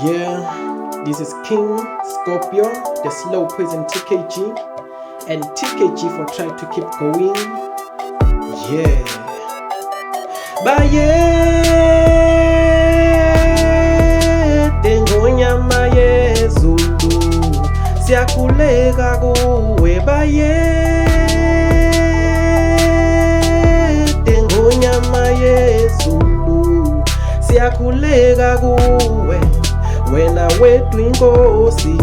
Yeah, this is King Scorpio, the slow poison TKG, and TKG for trying to keep going. Yeah. Bayede ngonyama yezulu, siyakhuleka kuwe. Bayede ngonyama yezulu, siyakhuleka kuwe. Wena wethu inkosi,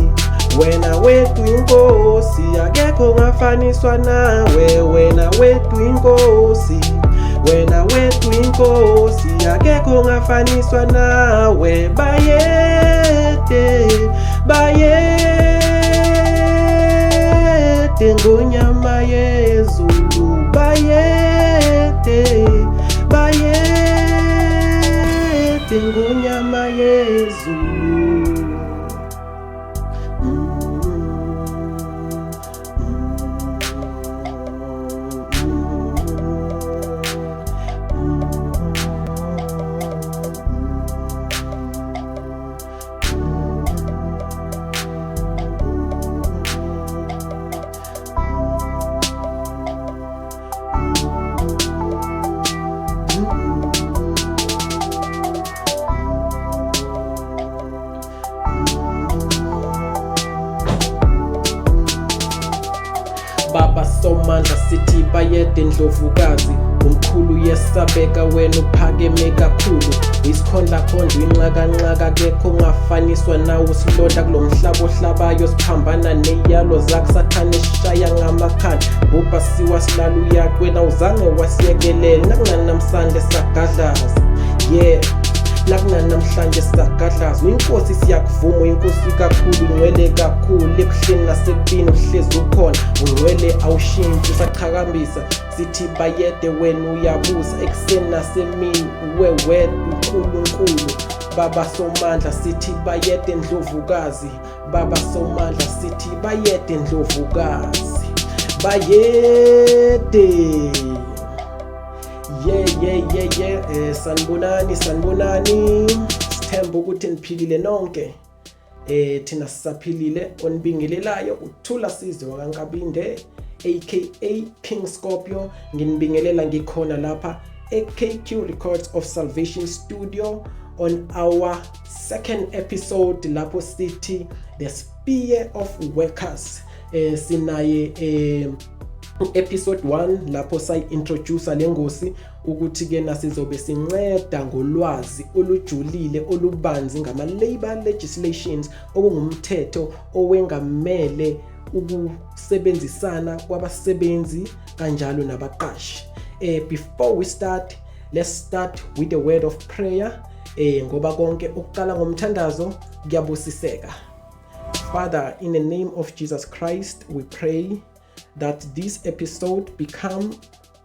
wena wethu inkosi, akekho ongafaniswa nawe. Wena wethu inkosi, wena wethu inkosi, akekho ongafaniswa nawe. Bayede, bayede ngonyama yezulu, bayede, bayede ngonyama yezulu. Baba Somandla, sithi bayede ndlovukazi, umkhulu yesabeka wena, uphakeme kakhulu, isikhondlakhondla, inxakanxaka, akekho ongafaniswa nawe. Usilonda kulo mhlaba ohlabayo, siphambana neyalo zakho sathane, sishaya ngamakhanda, bhubha siwa silala uyaqwena, uzange wasiyekelela nakunanamhlanje sagadlaza. Yeah, nakunanamhlanje sagadlaza. Inkosi, siyakuvuma, inkosi kakhulu, ungcwele kakhulu, ebuhleni nasekubini uhlezi ukhona, ungcwele, awushintshi, usaqhakambisa. Sithi bayede, wena uyabusa ekuseni nasemini, uwe wedwa uNkulunkulu. Baba Somandla, sithi bayede ndlovukazi. Baba Somandla, sithi bayede ndlovukazi, bayede. Yeah, sanibonani, sanibonani, sithemba ukuthi niphilile nonke. Thina sisaphilile. Onibingelelayo uThula Sizwe wakaNkabinde, aka King Scorpio. Nginibingelela ngikhona lapha e-KQ Records of Salvation Studio on our second episode, lapho sithi the Spear of Workers. Sinaye episode 1 lapho sayi-introduce lengosi ukuthi ke nasizobe sinceda ngolwazi olujulile, olubanzi ngama-labor legislations, okungumthetho owengamele ukusebenzisana kwabasebenzi kanjalo nabaqashi. Before we start, let's start with the word of prayer, ngoba konke ukuqala ngomthandazo kuyabusiseka. Father, in the name of Jesus Christ, we pray that this episode become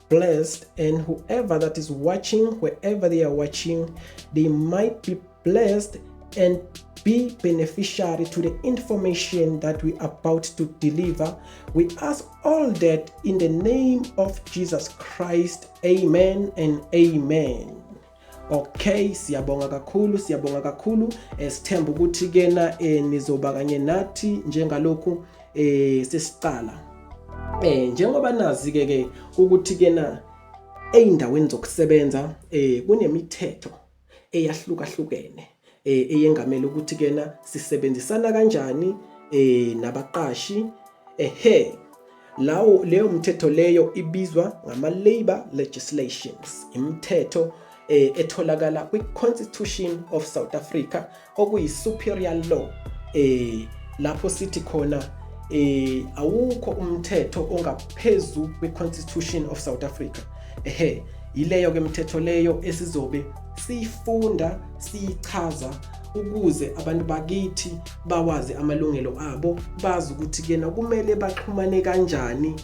blessed, and whoever that is watching, wherever they are watching, they might be blessed and be beneficiary to the information that we are about to deliver. We ask all that in the name of Jesus Christ. Amen and amen. Okay, siyabonga kakhulu, siyabonga kakhulu. Sithemba ukuthi kena nizoba kanye nathi njengalokhu sesiqala. Njengoba nazi ke ukuthi kena eindaweni zokusebenza kunemithetho eyahlukahlukene eyengamele ukuthi kena sisebenzisana kanjani nabaqashi. Ehe, lawo leyo mthetho leyo ibizwa ngama labor legislations, imithetho etholakala kwi-Constitution of South Africa, okuyi superior law, lapho sithi khona awukho umthetho ongaphezulu kwe-Constitution of South Africa. Ehe, yileyo ke imithetho leyo esizobe siyifunda, siyichaza, ukuze abantu bakithi bawazi amalungelo abo, bazi ukuthi kena kumele baxhumane kanjani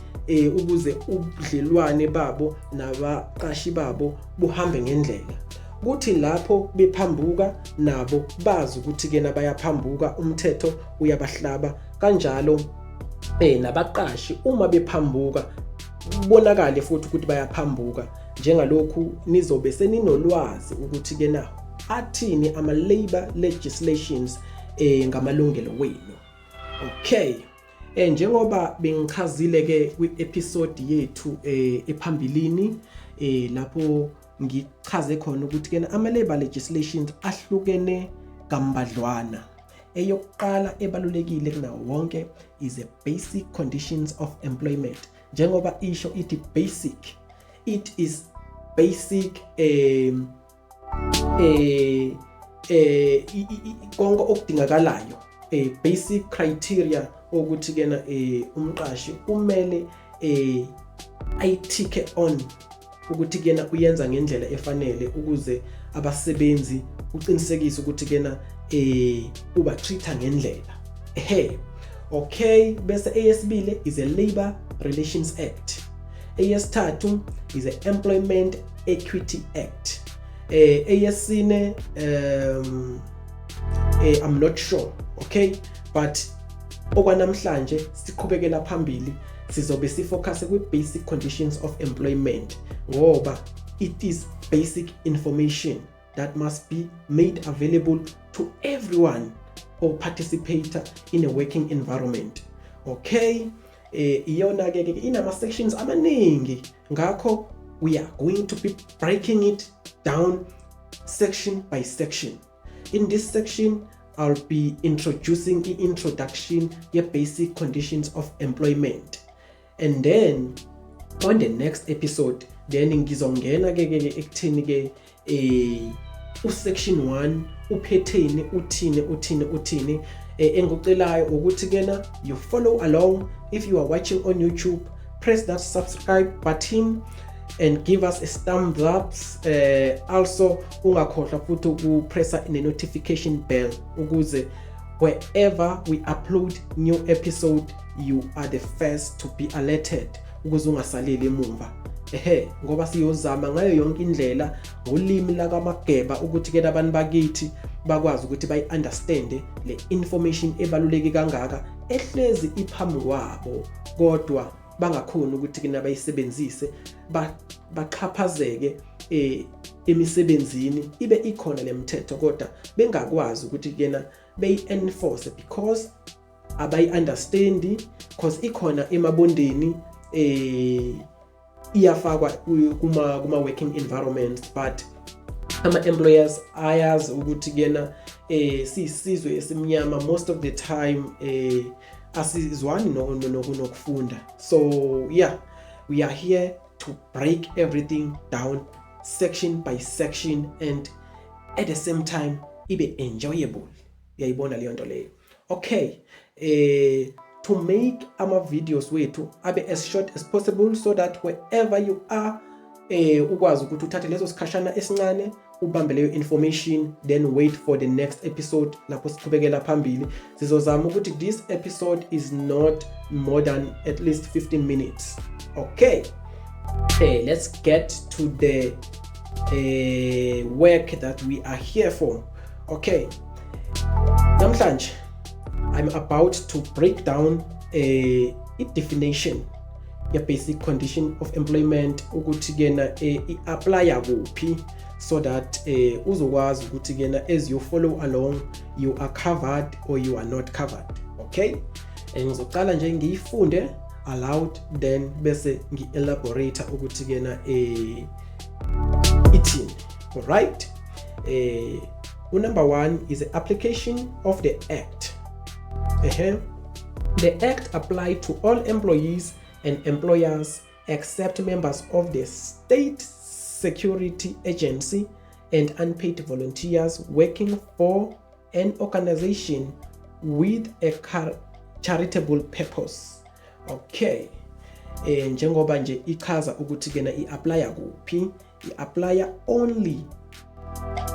ukuze ubudlelwane babo nabaqashi babo buhambe ngendlela, kuthi lapho bephambuka nabo bazi ukuthi kena bayaphambuka, umthetho uyabahlaba. Kanjalo nabaqashi uma bephambuka kubonakale futhi ukuthi bayaphambuka. Njengalokhu nizobe seninolwazi ukuthi kena Athini ama labor legislations ngamalungelo wenu? Okay, njengoba bengichazile ke kwi-episode yethu ephambilini, lapho ngichaze khona ukuthi kena ama labor legislations ahlukene kambadlwana. Eyokuqala ebalulekile kunawo wonke is a Basic Conditions of Employment. Njengoba isho ithi basic, it is basic, konke okudingakalayo, basic criteria ukuthi kena umqashi kumele ayithike on ukuthi kena uyenza ngendlela efanele ukuze abasebenzi uqinisekise ukuthi kena uba treat ngendlela ehe. Okay, bese eyesibili is a Labor Relations Act. Eyesithathu is a Employment Equity Act. Eyesine, I'm not sure. Okay, but okwanamhlanje siqhubekela phambili, sizobe sifocus kwi-Basic Conditions of Employment ngoba it is basic information that must be made available to everyone or participate in a working environment. Okay, iyona ke inama sections amaningi, ngakho we are going to be breaking it down section by section. In this section, I'll be introducing the introduction ye-Basic Conditions of Employment, and then on the next episode, then ngizongena ke ekutheni ke usection 1 uphetheni, uthini, uthini, uthini. Engikucelayo ukuthi kena you follow along. If you are watching on YouTube, press that subscribe button and give us a thumbs up. Also ungakhohlwa futhi ukupressa ne-notification bell ukuze wherever we upload new episode, you are the first to be alerted, ukuze ungasaleli emumva, ehe, ngoba siyozama ngayo yonke indlela ngolimi lakamageba ukuthi ke abantu bakithi bakwazi ukuthi bayi-understande le information ebaluleke kangaka ehlezi iphambi kwabo, kodwa bangakhoni ukuthi kina bayisebenzise, baxhaphazeke emisebenzini, ibe ikhona lemithetho kodwa bengakwazi ukuthi kena beyi-enforce because abayi-understandi, cause ikhona emabondeni, iyafakwa kuma working environments, but ama employers ayazi ukuthi kena siyisizwe esimnyama, most of the time asizwani nokufunda. So yeah, we are here to break everything down section by section and at the same time ibe enjoyable. Uyayibona leyo nto leyo? Okay, to make ama videos wethu abe as short as possible so that wherever you are, ukwazi ukuthi uthathe leso sikhashana esincane, ubambe leyo information, then wait for the next episode lapho siqhubekela phambili. Sizozama ukuthi this episode is not more than at least 15 minutes. Okay, hey, let's get to the work that we are here for. Okay, namhlanje I'm about to break down a definition ye-Basic Condition of Employment, ukuthi kena i-applya kuphi, so that uzokwazi ukuthi kena as you follow along, you are covered or you are not covered. Okay, ngizoqala nje ngiyifunde aloud, then bese ngi-elaborate ukuthi kena ithini. Alright, number 1 is the application of the act. The act apply to all employees and employers except members of the State Security Agency and unpaid volunteers working for an organization with a charitable purpose. Okay, njengoba nje ichaza ukuthi kena i-applya kuphi, i-applya only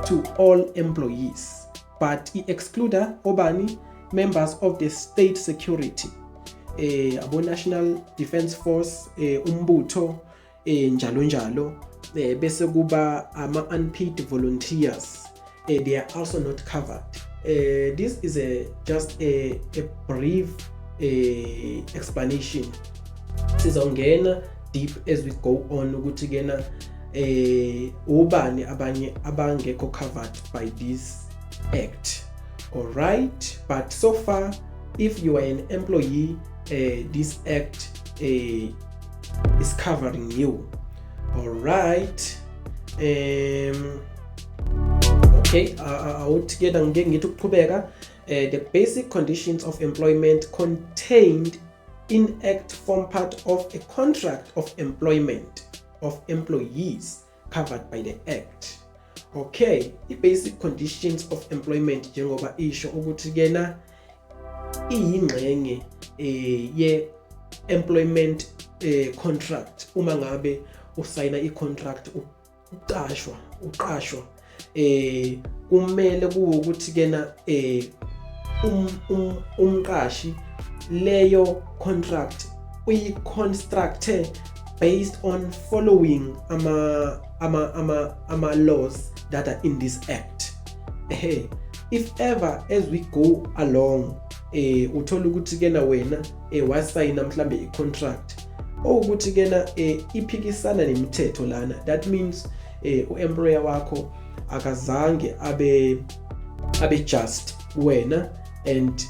to all employees, but i-excluda obani? Members of the state security, abo National Defence Force, umbutho, njalo njalo, bese kuba ama unpaid volunteers, they are also not covered. This is a just a brief explanation. Sizongena deep as we go on ukuthi kena Ubani abanye abangekho covered by this act? All right, but so far, if you are an employee, this act is covering you. All right, okay, awuthi ke ngike ngithi ukuqhubeka. The basic conditions of employment contained in act form part of a contract of employment of employees covered by the act. Okay, i-basic conditions of employment, njengoba isho ukuthi kena iyingxenye ye employment contract, uma ngabe usayina i-contract, uqashwa, kumele kuwukuthi kena umqashi leyo contract uyi-constructe based on following ama laws that are in this act. Ehe, if ever as we go along uthola ukuthi kena wena wasayina mhlambe i-contract okuthi kena iphikisana nemithetho lana, that means u-employer wakho akazange abe just wena, and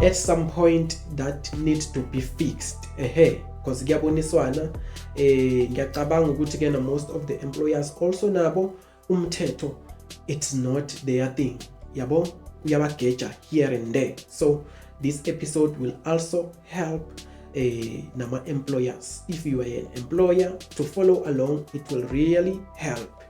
at some point that needs to be fixed, ehe, because kuyaboniswana. Ngiyacabanga ukuthi kena most of the employers also nabo umthetho, it's not their thing, yabo, uyabageja here and there. So this episode will also help nama employers. If you are an employer, to follow along, it will really help,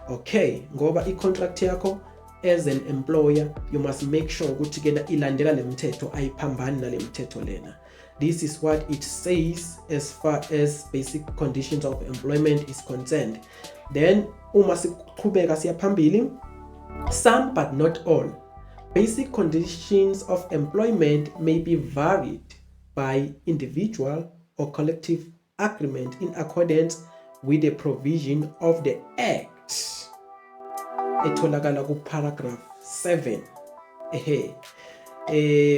okay, ngoba i-contract yakho as an employer, you must make sure ukuthi kena ilandela lemithetho, ayiphambani nale mithetho lena. This is what it says as far as basic conditions of employment is concerned. Then uma siqhubeka siya phambili, some but not all basic conditions of employment may be varied by individual or collective agreement in accordance with the provision of the act etholakala ku paragraph 7. Ehe,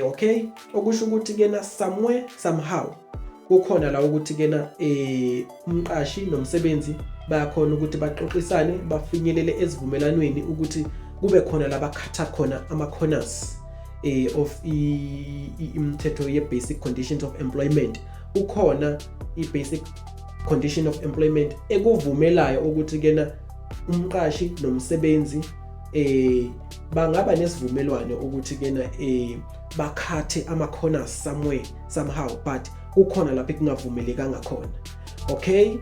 okay, okusho ukuthi kena somewhere, somehow kukhona la ukuthi kena umqashi nomsebenzi bayakhona ukuthi baxoxisane, bafinyelele esivumelanweni ukuthi kube khona la bakhatha khona ama corners of imithetho ye basic conditions of employment. Ukhona i basic condition of employment ekuvumelayo ukuthi kena umqashi nomsebenzi bangaba nesivumelwano ukuthi kena bakhathe ama corners somewhere, somehow, but kukhona lapho ekungavumelekanga khona. Okay,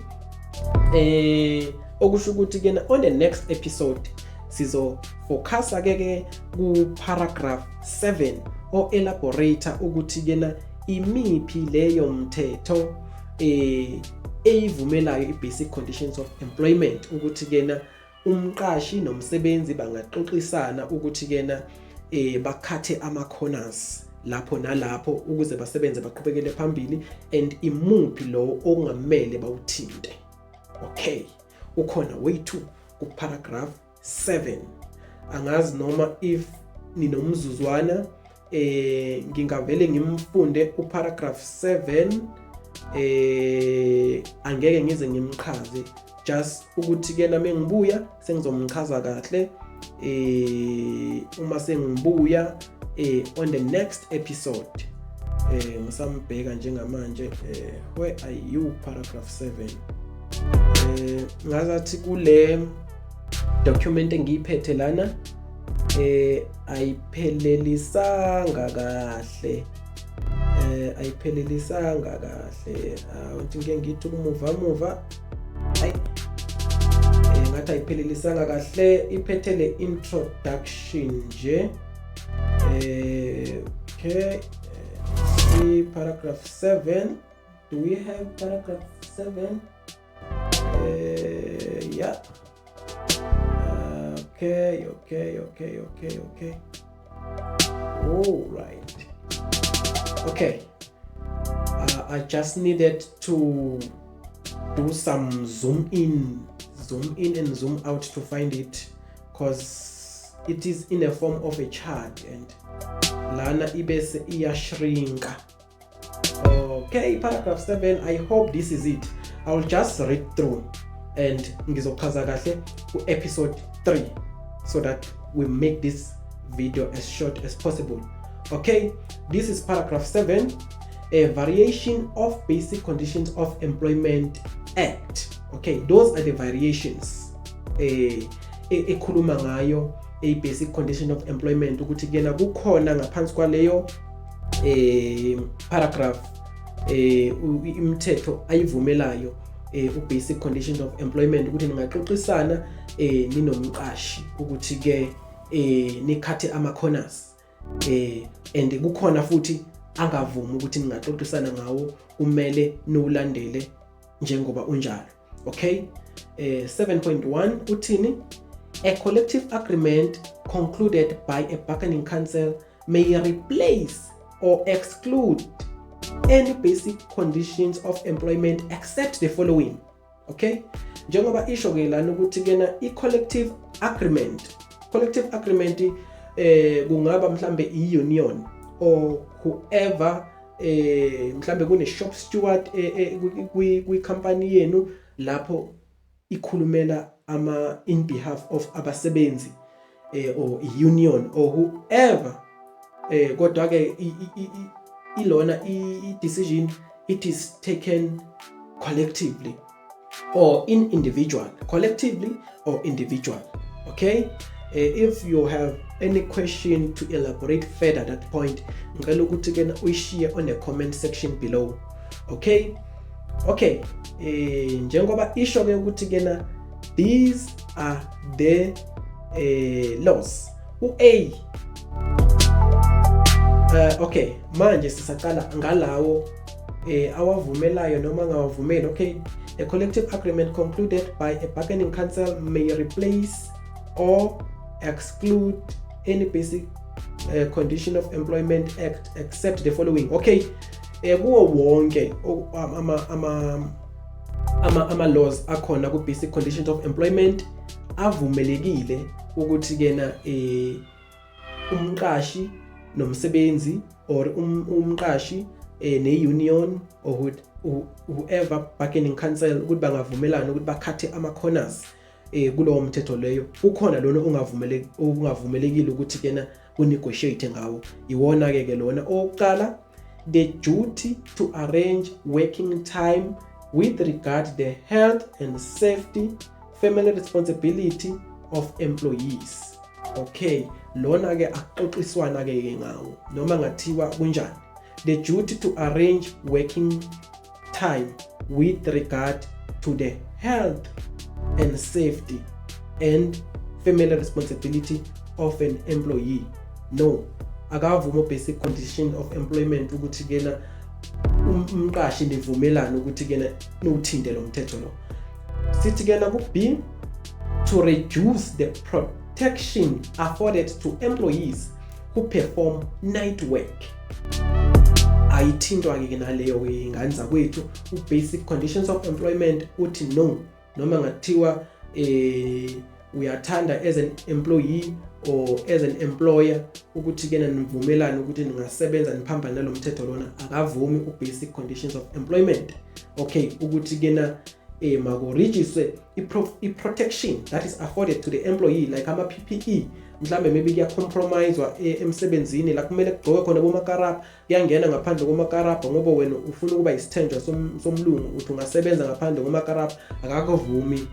okusho ukuthi kena on the next episode sizo focusa ke ku paragraph 7 o elaborate ukuthi kena imiphi leyo mthetho eyivumelayo i-basic conditions of employment, ukuthi kena umqashi nomsebenzi bangaxoxisana ukuthi kena bakhathe ama corners lapho nalapho ukuze basebenze, baqhubekele phambili, and imuphi lo okungamele bawuthinte. Okay, ukhona way 2 ku paragraph 7. Angazi noma if ninomzuzwana ngingavele ngimfunde uparagraph 7. Angeke ngize ngimchaze, just ukuthi ke nami ngibuya sengizomchaza kahle uma sengibuya on the next episode. Ngisambheka njengamanje. Where are you, paragraph 7? Ngazathi kule document engiyiphethe lana ayiphelelisanga kahle, ayiphelelisanga kahle. Awuthi ngike ngithi ukumuva muva. Hayi, ngathi ayiphelelisanga kahle, iphethe le introduction nje. Okay, see paragraph 7. Do we have paragraph 7? Yeah, okay, all right. Okay, I just needed to do some zoom in and zoom out to find it, because it is in a form of a chart and lana ibese iyashrinka. Okay, paragraph 7, I hope this is it. I'll just read through. And ngizochaza kahle ku-episode 3 so that we make this video as short as possible. Okay, this is paragraph 7, a variation of Basic Conditions of Employment Act. Okay, those are the variations ekhuluma ngayo a basic condition of employment, ukuthi kuyena kukhona ngaphansi kwaleyo paragraph imithetho ayivumelayo u-basic conditions of employment, ukuthi ningaxoxisana ninomqashi ukuthi ke ni-cut-e ama corners, and kukhona futhi angavumi ukuthi ningaxoxisana ngawo, kumele niwulandele njengoba unjalo. Okay, 7.1 uthini? A collective agreement concluded by a bargaining council may replace or exclude any basic conditions of employment except the following. Okay, njengoba isho ke lana ukuthi kena i-collective agreement kungaba mhlambe i-union or whoever, mhlambe kune shop steward kwi company yenu lapho ikhulumela ama in behalf of abasebenzi, or i-union or whoever, kodwa ke ilona i-decision, it is taken collectively or in individual, collectively or individual. Okay, if you have any question to elaborate further that point, ngicela ukuthi ke uyishiye on the comment section below. Okay, njengoba isho ke ukuthi kena these are the laws u-A. Okay, manje sisaqala ngalawo awavumelayo noma angawavumeli. Okay, a collective agreement concluded by a bargaining council may replace or exclude any basic condition of employment act except the following. Okay, kuwo wonke ama laws akhona ku basic conditions of employment, avumelekile ukuthi kena umqashi nomsebenzi or umqashi ne-union or whoever bargaining council ukuthi bangavumelana ukuthi ba-cut-e ama corners kulowo mthetho leyo. Kukhona lona ungavumelekile ukuthi kena ku-negotiate ngawo. Iwona ke lona owokuqala, the duty to arrange working time with regard the health and safety, family responsibility of employees. Okay, lona ke akuxoxiswana ke ngawo noma ngathiwa kunjani. The duty to arrange working time with regard to the health and safety and family responsibility of an employee. No, akavuma basic condition of employment ukuthi kena umqashi nivumelane ukuthi kena niwuthinte lo mthetho lo. Sithi kena ku B, to reduce the protection afforded to employees who perform night work. Ayithintwa ke naleyo ingane zakwethu. U-basic conditions of employment uthi no, noma ngathiwa uyathanda as an employee or as an employer ukuthi kena nivumelane ukuthi ningasebenza niphambane nalomthetho lona, akavumi u-basic conditions of employment. Okay, ukuthi kena maku-reduce i-protection that is afforded to the employee, like ama PPE mhlambe, maybe kuya-compromisewa emsebenzini la kumele kugqoke khona bomakarabha, kuyangena ngaphandle komakarabha ngoba wena ufuna ukuba isithenjwa somlungu, uthi ungasebenza ngaphandle komakarabha. Akakuvumi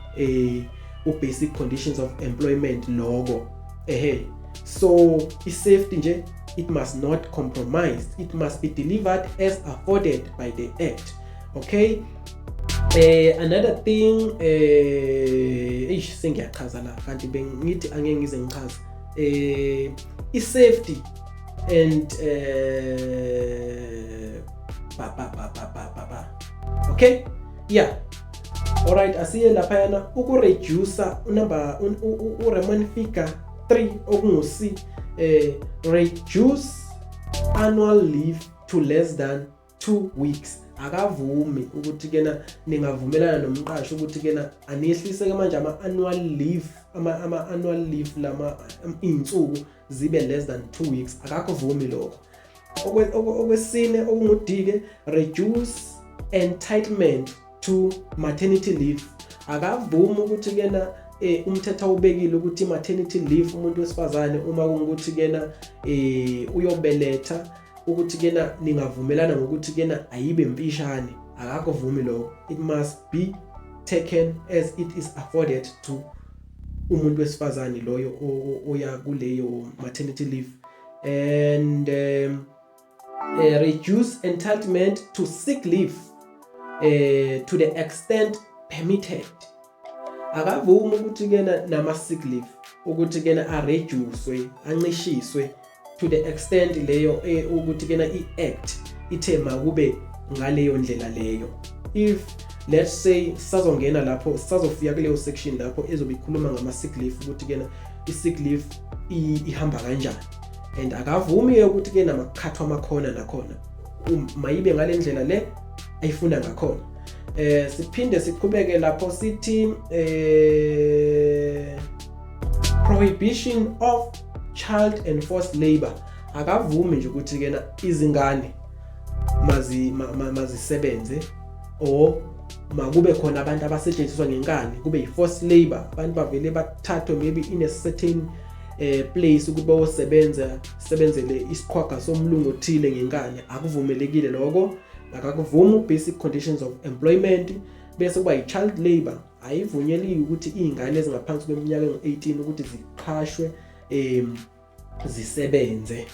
u-basic conditions of employment loko. Ehe, so i-safety nje, it must not compromise, it must be delivered as afforded by the act. Okay, another thing, eish, sengiyachaza la kanti bengithi angeke ngize ngichaze i-safety and ba ba ba ba ba ba ba. Okay, yeah, alright, asiye laphayana uku-reduce u-number u-Roman figure 3 okungu-C, reduce annual leave to less than 2 weeks. Akavumi ukuthi kena ningavumelana nomqashi ukuthi kena anehlise ke manje ama annual leave, ama annual leave lama insuku zibe less than 2 weeks. Akakuvumi lokho. Okwesine okungu-D ke, reduce entitlement to maternity leave. Akavumi ukuthi kena umthetho awubekile ukuthi maternity leave, umuntu wesifazane uma kungukuthi kena uyobeletha, ukuthi kena ningavumelana ngokuthi kena ayibe mfishane. Akakuvumi lokho. It must be taken as it is afforded to umuntu wesifazane loyo oya kuleyo maternity leave. And reduce entitlement to sick leave to the extent permitted. Akavumi ukuthi kena nama sick leave ukuthi kena a-reduce, ancishiswe to the extent leyo ukuthi kena i-act ithe makube ngaleyo ndlela leyo. If, let's say, sisazongena lapho, sisazofika kuleyo section lapho ezobe ikhuluma ngama sick leave, ukuthi kena i-sick leave ihamba kanjani. And akavumi ukuthi ke namakhathwa amakhona nakhona, mayibe ngale ndlela le ayifuna ngakhona. Siphinde siqhubeke lapho sithi prohibition of child and forced labor. Akavumi nje ukuthi kena izingane mazi mazisebenze or makube khona abantu abasetshenziswa ngenkani, kube yi-forced labor, abantu bavele bathathwe maybe in a certain place ukuthi bayosebenza, sebenzele isiqhwaga somlungu othile ngenkani. Akuvumelekile lokho, akakuvumi. Basic conditions of employment bese kuba i-child labor. Ayivunyeliwe ukuthi izingane ezingaphansi kweminyaka engu-18 ukuthi ziqhashwe, zisebenze.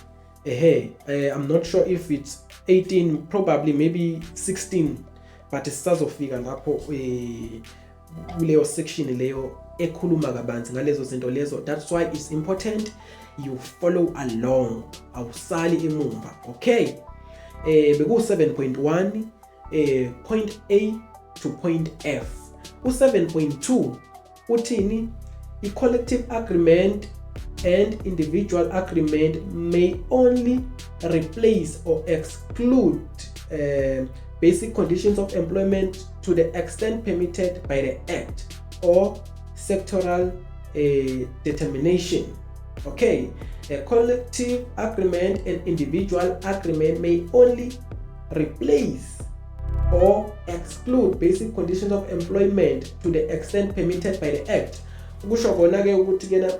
Ehe, I'm not sure if it's 18, probably maybe 16, but sisazofika lapho kuleyo section leyo ekhuluma kabanzi ngalezo zinto lezo. That's why it's important you follow along, awusali emumva. Okay, beku 7.1 point A to point F. U7.2 uthini? I-collective agreement and individual agreement may only replace or exclude basic conditions of employment to the extent permitted by the act or sectoral determination. Okay, a collective agreement and individual agreement may only replace or exclude basic conditions of employment to the extent permitted by the act. Kusho kona ke ukuthi kena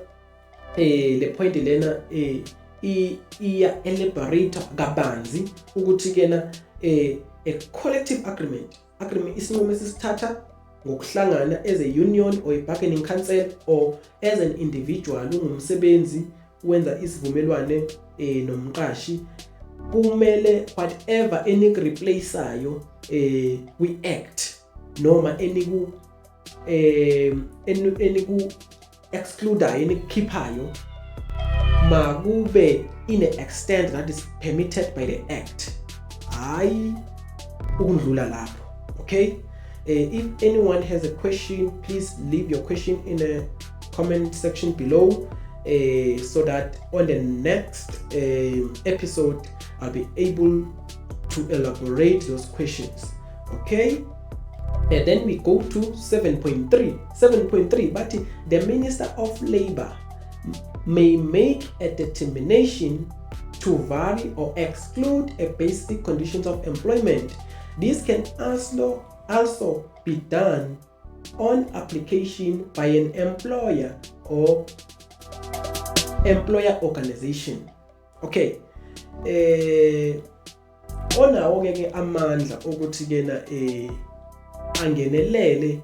le point lena iya elaborate kabanzi ukuthi kena a collective agreement, isinqumo esisithatha ngokuhlangana as a union or a bargaining council or as an individual, ungumsebenzi wenza isivumelwane nomqashi, kumele whatever eniku-replaceayo kwi-act noma eniku excludayo, enikukhiphayo, makube in an extent that is permitted by the act, hayi ukundlula lapho. Okay, if anyone has a question, please leave your question in the comment section below so that on the next episode I'll be able to elaborate those questions. Okay, and then we go to 7.3. 7.3 but the Minister of Labor may make a determination to vary or exclude a basic conditions of employment. This can also be done on application by an employer or employer organization. Okay, onawo ke ke amandla ukuthi kena angenelele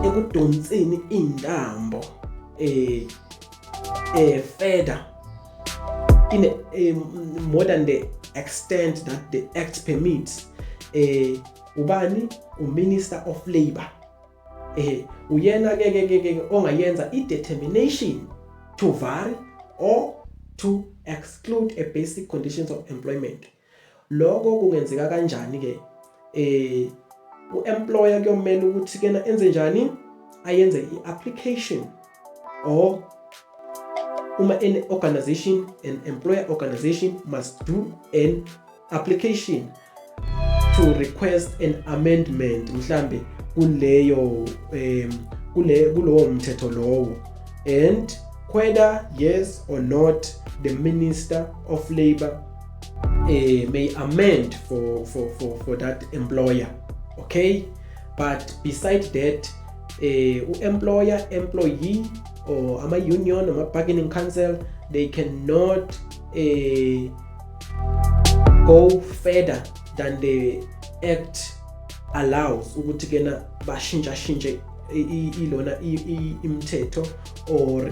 ekudonseni intambo further in more than the extent that the act permits, ubani? Uminister of Labor. Uyena ke ke ke ongayenza i-determination to vary or to exclude a basic conditions of employment. Lokho kungenzeka kanjani ke? U-employer kuyomela ukuthi kena enze njani? Ayenze i-application, or uma an organization, an employer organization must do an application to request an amendment mhlambe kuleyo kule kulowo mthetho lowo, and whether yes or not the Minister of Labor may amend for that employer. Okay, but beside that, U-employer, employee or ama-union, ama-bargaining council, they cannot go further than the act allows ukuthi kena bashintsha shintshe ilona imithetho or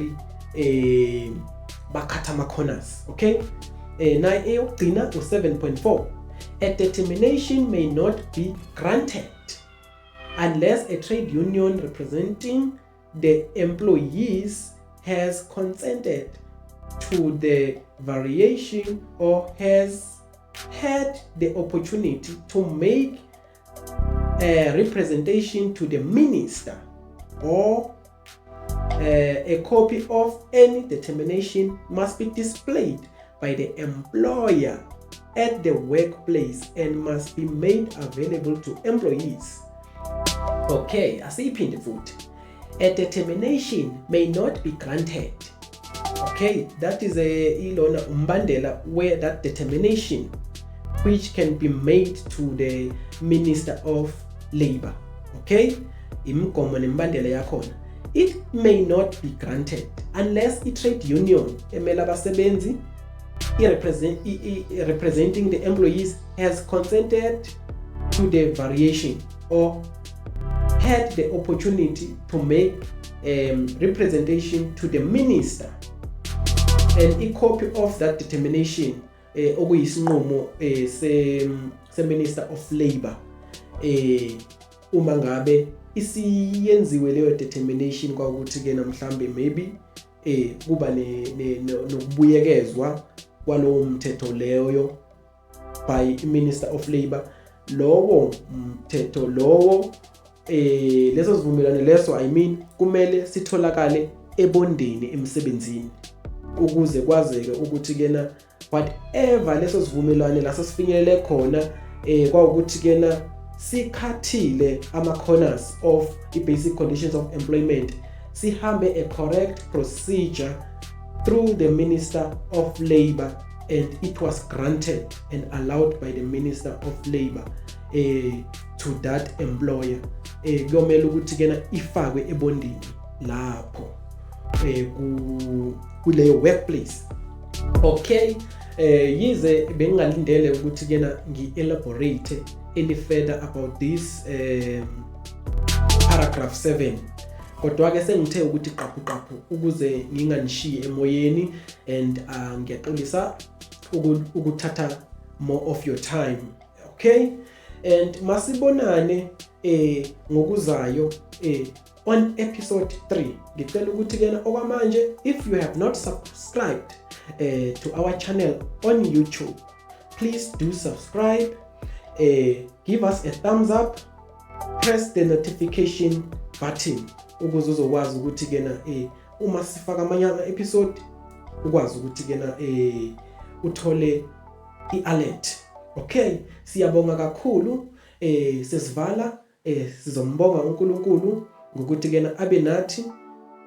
bakhatha ama corners, okay? Na eyokugcina u7.4: a determination may not be granted unless a trade union representing the employees has consented to the variation or has had the opportunity to make a representation to the minister, or a copy of any determination must be displayed by the employer at the workplace and must be made available to employees. Okay, asiyiphinde futhi. A determination may not be granted, okay, that is a ilona umbandela where that determination which can be made to the Minister of Labor, okay, imigomo nemibandela yakhona. It may not be granted unless i-trade union emela abasebenzi, representing the employees, has consented to the variation or had the opportunity to make representation to the minister, and a copy of that determination, okuyisinqumo se Minister of Labor, uma ngabe isiyenziwe leyo determination, kwakuthi ke mhlambe maybe kuba nokubuyekezwa kwalowo mthetho leyo by Minister of Labor, lowo mthetho lowo, leso sivumelwano leso, I mean, kumele sitholakale ebondeni emsebenzini ukuze kwazeke ukuthi kena whatever leso sivumelwano laso sifinyelele khona, kwawukuthi kena sikhathile ama corners of i basic conditions of employment, sihambe a correct procedure through the Minister of Labor and it was granted and allowed by the Minister of Labor to that employer. Kuyomela ukuthi kena ifakwe ebondini lapho kuleyo workplace, okay? Yize bengingalindele ukuthi kena ngi-elaborate any further about this paragraph 7, kodwa ke sengithe ukuthi qaphu qaphu ukuze nginganishiyi emoyeni and ngiyaxolisa ukuthatha more of your time, okay? And masibonane ngokuzayo on episode 3. Ngicela ukuthi kena okwamanje, if you have not subscribed to our channel on YouTube, please do subscribe, give us a thumbs up, press the notification button ukuze uzokwazi ukuthi kena uma sifaka amanye ama episode ukwazi ukuthi kena uthole i-alert, okay? Siyabonga kakhulu. Sesivala, sizombonga uNkulunkulu ngokuthi kena abe nathi,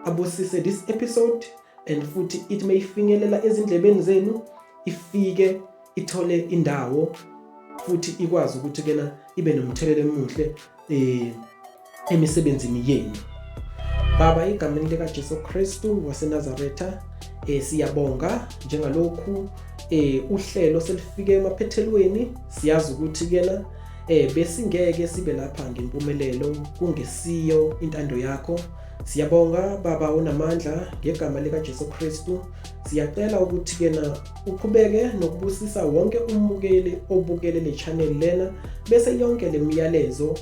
abusise this episode and futhi it may finyelela ezindlebeni zenu, ifike ithole indawo futhi ikwazi ukuthi kena ibe nomthelela emuhle emisebenzini yenu. Baba, egameni lika Jesu Kristu waseNazaretha, siyabonga njengalokhu uhlelo selifike emaphethelweni. Siyazi ukuthi kena besingeke sibe lapha ngempumelelo kungesiyo intando yakho. Siyabonga, Baba onamandla. Ngegama lika Jesu Kristu siyacela ukuthi kena uqhubeke nokubusisa wonke umbukeli obukele le channel lena, bese yonke lemiyalezo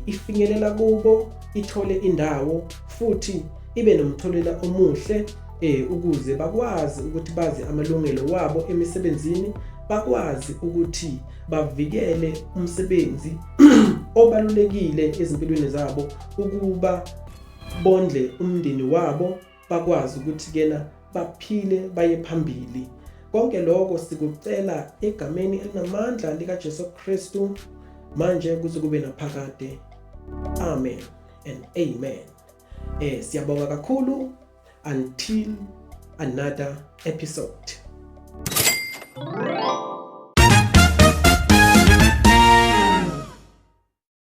ifinyelela kubo, ithole indawo futhi ibe nomthelela omuhle ukuze bakwazi ukuthi bazi amalungelo wabo emisebenzini, bakwazi ukuthi bavikele umsebenzi obalulekile ezimpilweni zabo ukuba bondle umndeni wabo, bakwazi ukuthi kena baphile baye phambili. Konke lokho sikucela egameni elinamandla lika Jesu Kristu, manje kuze kube naphakade. Amen and amen. Siyabonga kakhulu. Until another episode.